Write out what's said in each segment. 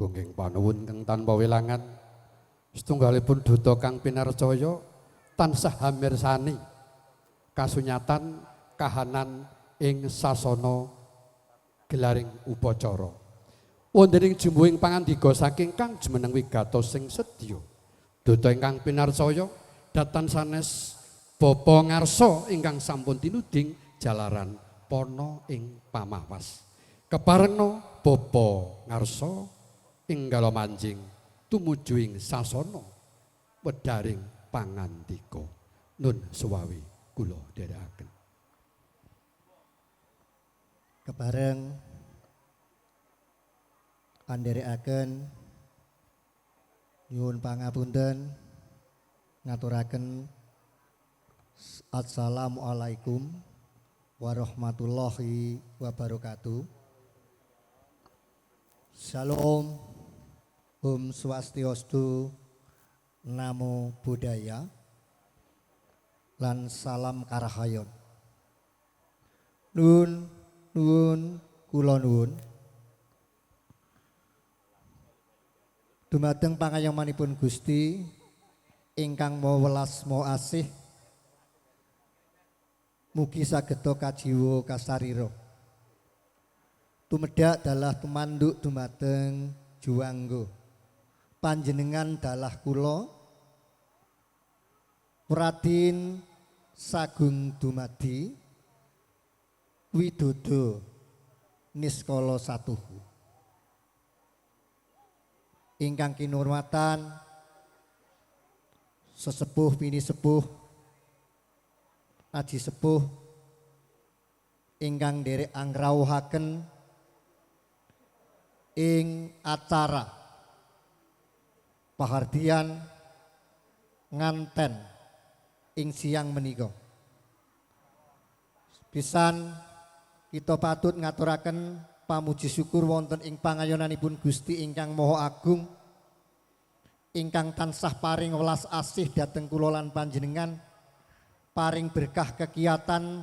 Gunging panuwun kang tanpa wilangan setunggalipun duta kang pinarcaya tansah hamirsani kasunyatan kahanan ing sasana gelaring upacara. Wonten ing jumbuhing pangandika saking Kang jumeneng wigatos sing sedya. Duta ingkang pinarcaya datan sanes Bapa ngarsa ingkang sampun tinuding jalaran pana ing pamawas. Keparengna Bapa ngarsa enggala manjing tumuju ing sasana wedharing pangandika. Nun suwawi kula dherekaken. Kepareng anderekaken nyuwun pangapunten ngaturaken assalamualaikum warahmatullahi wabarakatuh. Shalom, Om Swastiastu, Namo Buddhaya, lan salam karahayon. Nuwun, nuwun, kula nuwun. Dumateng pangayomanipun Gusti ingkang maha welas maha asih, mugi sageta kajiwa kasarira. Tumedhak dalah tumanduk dumateng juwangga. Panjenengan dalah kula Radin Sagung Dumadi Widodo Niskala Satuhu. Ingkang kinurmatan sesepuh pinisepuh aji sepuh ingkang nderek angrawuhaken ing acara pahardian nganten ing siang menika. Pisan kita patut ngaturaken pamuji syukur wonten ing pangayonanipun Gusti ingkang Maha Agung ingkang tansah paring welas asih dhateng kula lan panjenengan, paring berkah kegiatan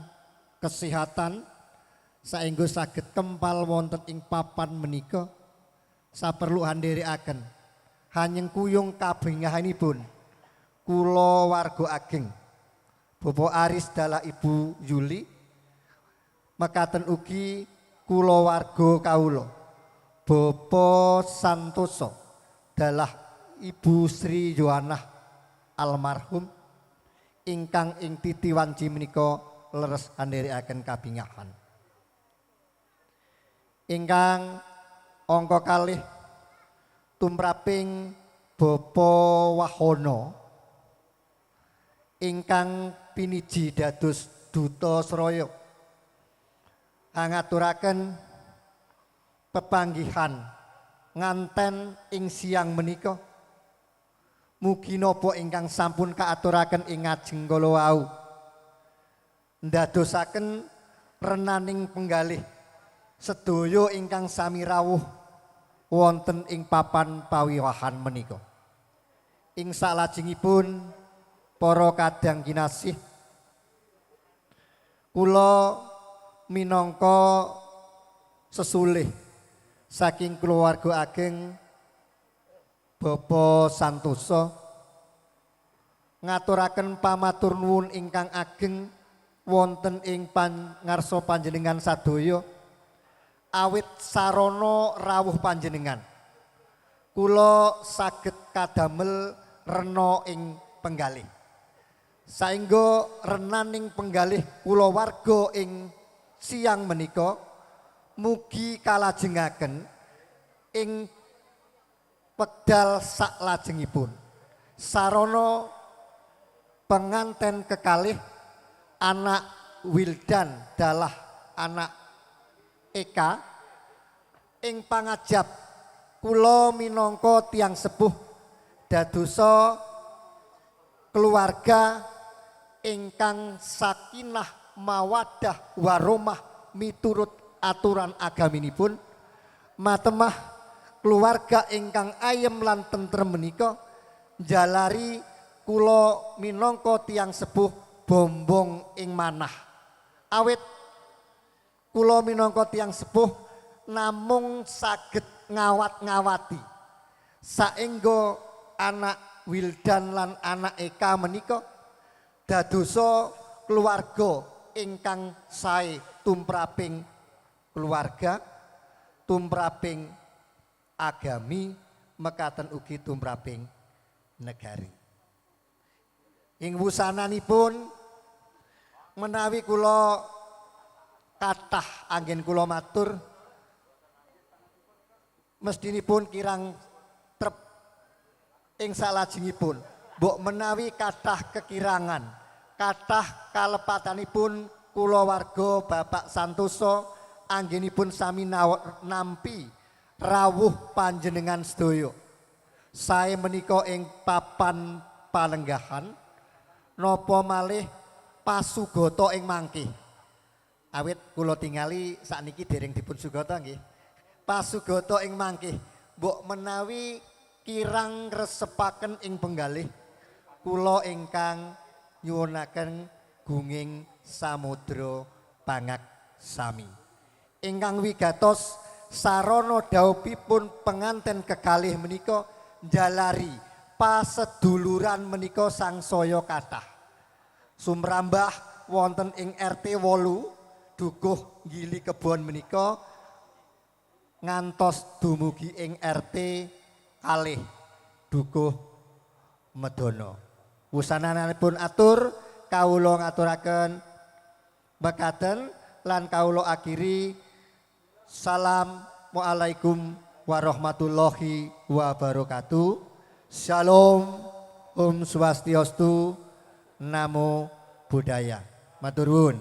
kesehatan saengga saged kempal wonten ing papan menika. Saperlu anderekaken hanyeng kuyung kabingahanipun kula warga ageng Bapak Aris dalah Ibu Yuli, mekaten ugi kula warga kawula Bapak Santoso dalah Ibu Sri Yohanah almarhum ingkang ing titi wanci menika leres anderekaken kabingahan. Ingkang angka kalih tumraping Bapak Wahono ingkang piniji dados duta sraya angaturaken pepanggihan nganten ing siang menika. Mugi napa ingkang sampun kaaturaken ing ngajeng kala wau ndadosaken renaning penggalih sedaya ingkang sami rawuh wonten ing papan pawiwahan menika. Ing salajengipun para kadang kinasih, kula minangka sesulih saking keluarga ageng Bapak Santoso ngaturaken pamatur nuwun ingkang ageng wonten ing ngarsa panjenengan sadaya awit sarana rawuh panjenengan kula saged kadamel rena ing penggalih, saengga renaning penggalih kula warga ing siang menika mugi kalajengaken ing wekdal saklajengipun sarana penganten kekalih anak Wildan dalah anak Eka ing pangajap kula minangka tiyang sepuh dadosa keluarga ingkang sakinah mawadah waromah miturut aturan agaminipun, matemah keluarga ingkang ayem lan tentrem menika njalari kula minangka tiyang sepuh bombong ing manah. Awit kula minangka tiyang sepuh namung saged ngawat-ngawati saengga anak Wildan lan anak Eka menika dadosa keluarga ingkang sae tumraping keluarga, tumraping agami, mekaten ugi tumraping negari. Ing wusananipun, menawi kula kathah anggen kula matur, mestinipun kirang trep. Ing salajengipun, mbok menawi kathah kekirangan, kathah kalepatanipun kula warga Bapak Santoso anggenipun sami nampi rawuh panjenengan sedaya. Sae menika ing papan palenggahan napa malih pasugata ing mangke. Awit kula tingali sakniki dereng dipun sugata nggih. Pasugata ing mangke, mbok menawi kirang resepaken ing penggalih, kula ingkang nyuwunaken gunging samudra pangaksami. Ingkang wigatos sarana dhaupipun penganten kekalih menika njalari paseduluran menika sangsaya kathah. Sumrambah wonten ing RT 8 Dukuh Gili Kebon menika ngantos dumugi ing RT 2 Dukuh Medono. Wusananipun atur, kawula ngaturaken mekaten lan kawula akhiri, Assalamualaikum warahmatullahi wabarakatuh. Shalom, Om Swastiastu, Namo Buddhaya. Matur nuwun.